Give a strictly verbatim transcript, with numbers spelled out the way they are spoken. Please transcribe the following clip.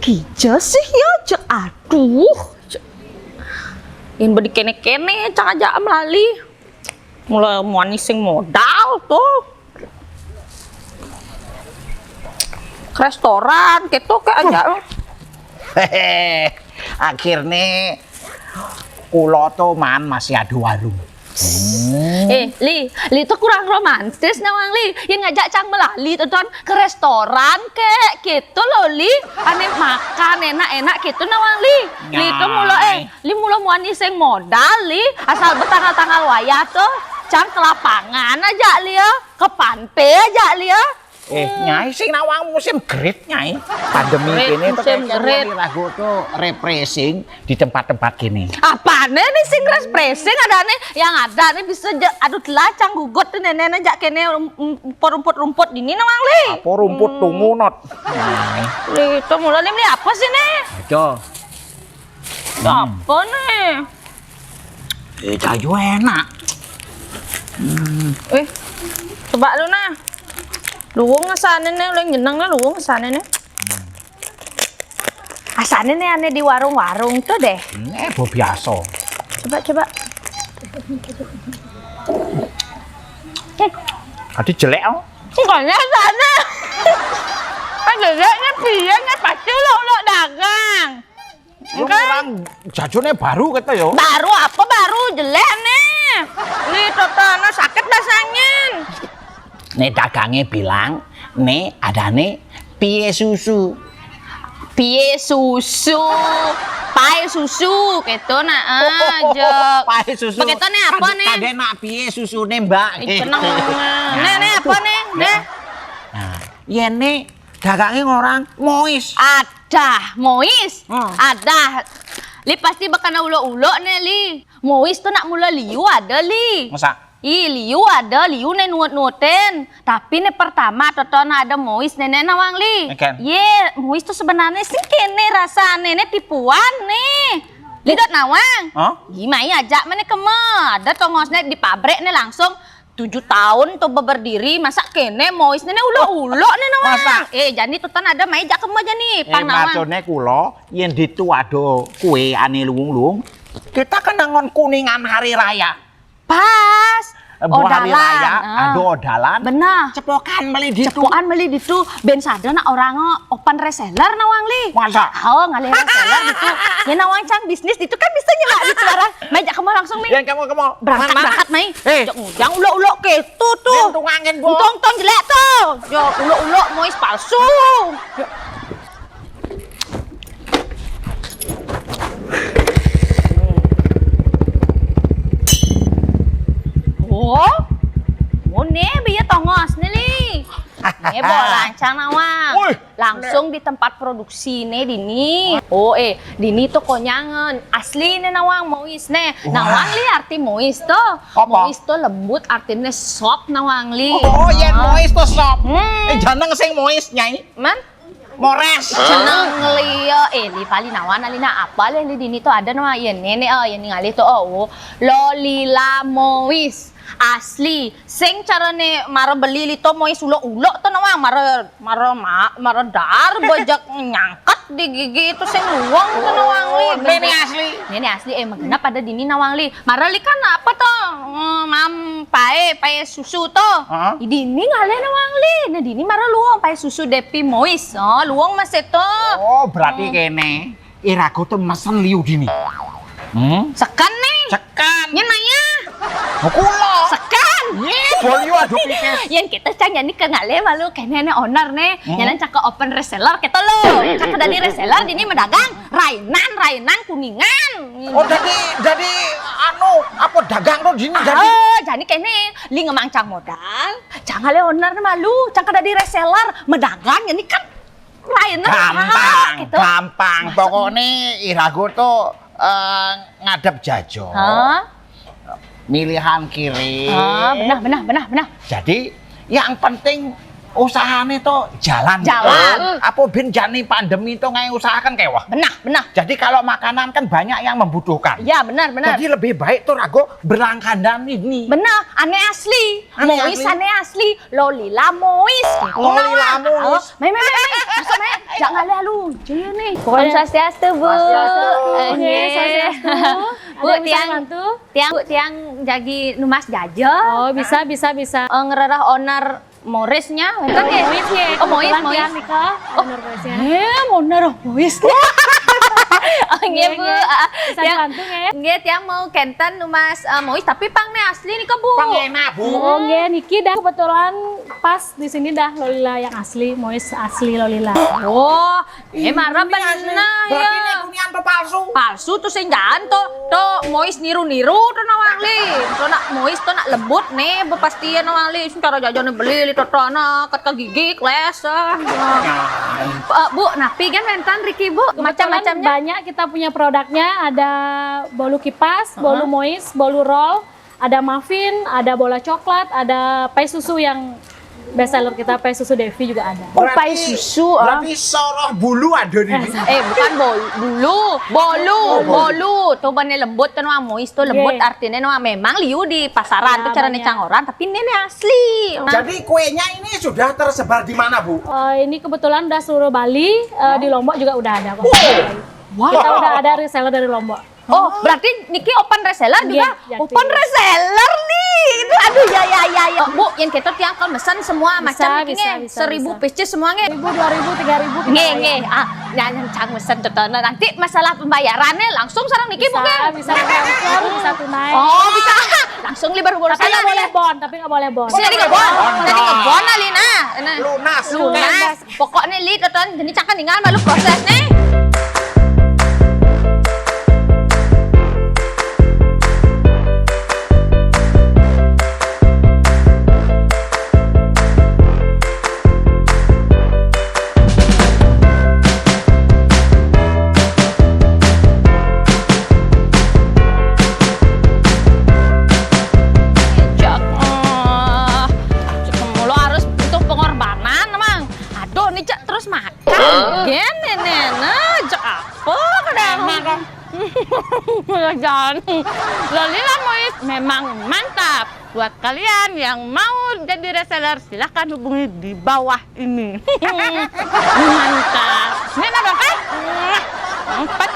Kija sih ya, cek, aduh. Cek. Yen bedi kene-kene, cang aja melali. Mula muani sing modal to. Ke restoran, keto ke aja. Hehe, akhirnya kulo to man masih ada warung. Hmm. Eh, Li, Li to kurang romantis nawang, Li. Yang ngajak cang melali to, Ton, ke restoran kek, gitu loh, Li. Ane makan enak-enak gitu nawang, Li. Li to mula, eh, Li mula muani sing modal, Li. Asal betanggal-tanggal wayah to, cang ke lapangan aja, Li, ya. Ke pantai aja, Li, ya. Eh, Nyai, sing nawang musim gerit, Nyai. Pandemi kene to musim gerit. Ragu to refreshing di tempat-tempat kene. Apane nih sing refreshing adane? Yang ada nih bisa je, aduh, telah cang gugut tuh nenek jak kene, um, um, rumput-rumput dini nawang, Li. Apa rumput tungu, Not? Nyai. Li, to mula nih, Li, apa sih nih? Aja. Apa nih? Eh, caju enak. Hmm. Eh, coba lu nah. Luwung ngesane nih, lu nyeneng nih, luwung ngesane nih. Asane nih ane di warung-warung tuh deh. Nek bo biasa. Coba, coba. Adi jelek, oh. Enggaknya sana. Kan jeleknya piye, nek pasti lo, lo dagang. Lu orang jajone baru kata yo. Baru apa baru? Jelek nih. Nih, totana sakit basangin. Nih, dagangnya bilang, nih, adane pie susu. Pie susu, pae susu, gitu, nah, aja. Pae susu. Begitu nih, apa nih? Tadi nak pie susu nih, Mbak. Ih, tenang. Nih, nih, apa nih? Nih. Nah, iya nih, dagangnya orang mois. Adah, mois. Hmm. Adah. Li pasti bakana ulo-ulo nih, Li. Mois tuh nak mula liu ada, Li. Masa? Ih, liu ada, liu nih nuut-nuutin. Tapi nih pertama, totona ada mois nenek nawang, Li. Ikan. Ye, mois tuh sebenarnya sih kene rasa nenek tipuan nih. Li dot nawang. Hah? Ih, mai aja mana kema. Ada tongosnya di pabrik nih langsung tujuh tahun tuh berdiri, masa kene mois nenek ulo-ulo nih nawang. Masa? Eh, jani tutan ada mai jak kema jani, eh, pang nawang. Maksudnya kulo, yen ditu ada kue ane luwung-luwung, kita kan nangon Kuningan hari raya. Pas. Eh, buah hari raya, ah. Ada odalan. Benar. Cepokan meli ditu. Cepokan meli ditu. Ben sada nak orang open reseller nawang, Li. Masa? Oh, ngalih reseller ditu. Ya nawang cang bisnis ditu kan bisa nyela ditu orang. Mai jak kema langsung, Mi. Yang kamu, kamu. Berangkat, berangkat, Mai. Eh. Jok ngujang ulo-ulo ke tu, tu. Yang tungangin, Bu. Tong, tong jelek tu. Jok ulo-ulo mois palsu. Jok. Oh. Oh, nih, biar tongos nih, Li. Nih, bawa lancang nawang. Woi. Langsung di tempat produksi nih, dini. Oh, eh, dini tuh konyangan. Asli nih nawang, mois nih. Wah. Nawang, Li, arti mois tuh. Apa? Mois tuh lembut, artinya soft nawang, Li. Oh, iya, mois tuh soft. Hmm. Eh, jangan sing mois, Nyai. Man? Mores. Jeneng liya, eh, Li pali nawan, Li, nak apa, Li, Li dini to ada nama, ya, nenek, oh, ya, ningali to, oh, Lolila Mois. Asli. Sing carane mara beli, Li, to mois ulo-ulo to nawang, mara, mara ma-, mara dar bajak nyangket di gigi itu sing luwung to nawang, Li. Oh, nenek asli. Nenek asli, eh, magenep ada dini nawang, Li. Mara, Li, kan apa to? Eh, mam, pae, pae susu to. Heeh. Dini ngalih nawang, Li. Nah, dini mara luwung pae susu Depi Mois. Oh, luwung mas itu. Oh, berarti kene. Irago to mesen liu dini. Hmm? Seken nih. Seken. Nyen maya. Mau kulo. Seken. Ye, bolio aduh pipis. Yang kita cang jani ke ngalih malu kene ne owner nih. Hmm? Nyanan cak ke open reseller kita lo. Cak ke dadi reseller dini medagang. Rainan, Rainan, Kuningan. Oh, jadi, jadi, anu, apa dagang tuh dini jadi? Oh, jadi kene, Li ngemang cang modal, cang ale owner malu, cang ke dadi reseller, medagang, ini kan Rainan, gampang, gitu. Gampang. Pokoknya irago tuh, eh, ngadep jajo. Hah? Milihan kiri. Ah, benah, benah, benah, benah. Jadi, yang penting usahane to jalan. Jalan. Apa ben jani pandemi to ngae usahakan kewah. Benah, benah. Jadi kalau makanan kan banyak yang membutuhkan. Iya, benar, benar. Jadi lebih baik to rago berlangganan ini. Benar, ane asli. Ane Mois asli. Ane asli. Lolila Mois. Lolila Mois. Oh, mai, mai, mai, mai. Masuk, mai. Jangan lalu, jangan nih. Om Swastiastu, Bu. Swastiastu. Eh, Oke, nggih. Swastiastu. Bu, Ada yang bisa tiang, bantu? Tiang, Bu, tiang jagi numas jaja. Oh, bisa, bisa, bisa. Eh, ngerereh owner Moris nya, wénten nggih? Mois nggih. Oh, Mois, Kebetulan Mois. Tiang nika owner Mois ya. Eh, owner Mois. Oh, nggih, Bu. Ah, Bisa tiang, dibantu nggih? Nggih, tiang mau kénten numas eh, Mois, tapi pang né asli nika, Bu. Pang enak, Bu. Oh, nggih, niki dah kebetulan pas di sini dah Lolila yang asli, Mois asli Lolila. Oh, eh, marah Ini asli. bener Berarti ini ya. Bunian to palsu. Palsu to sing jaan to, to Mois niru-niru to nawang li. To nak Mois to nak lembut né, bepastian nawang li. Sing cara jajané beli li to to anak, kat kagigik les. Ah. Eh, Bu, napi kan wénten riki, Bu? Kebetulan Macam-macamnya. Banyak kita punya produknya, ada bolu kipas, bolu Mois, bolu roll, ada muffin, ada bola coklat, ada pai susu yang best seller kita, pai susu Devi juga ada. Oh, pai susu, ah. Berarti soroh bulu ada di sini. Eh, bukan bol, bulu, bolu, bolu. To bener lembut to nawang Mois to lembut, Nggih. Artinya nawang memang liu di pasaran Ya, to carané banyak. Cangor, tapi ini nih asli. Nah, Jadi kuenya ini sudah tersebar di mana, Bu? Eh, ini kebetulan udah seluruh Bali, eh, di Lombok juga udah ada kok. Wah. Kita udah ada reseller dari Lombok. Oh, berarti niki open reseller juga? Iya, iya, Open iya. Reseller nih. Itu aduh ya ya ya ya. Bu, yang kita tiang kalau mesen semua Bisa, macam niki bisa, nggih. Bisa, Seribu bisa. pieces semua nggih. Seribu, dua ribu, tiga ribu kita Nggih, bayar. nggih. Ah, jangan cang mesen contohnya. Nanti masalah pembayarannya langsung sareng niki Bisa, mungkin. Bisa transfer, bisa tunai. Oh, bisa. Langsung li berhubungan Tapi nggak boleh bond, tapi nggak boleh bond. Sini nggih, Bon. Tadi nggih, Bon, Alina. Nah. Lunas. Lunas. Pokoknya li tonton jadi cakap tinggal malu proses nih. Cek, eh, cek mulu harus butuh pengorbanan, Mang. Aduh, nih cek terus makan. Gini nih, nah, cek apa kadang. Jangan. Lolila Mois memang mantap. Buat kalian yang mau jadi reseller, silahkan hubungi di bawah ini. Mantap. Ini apa kan? Empat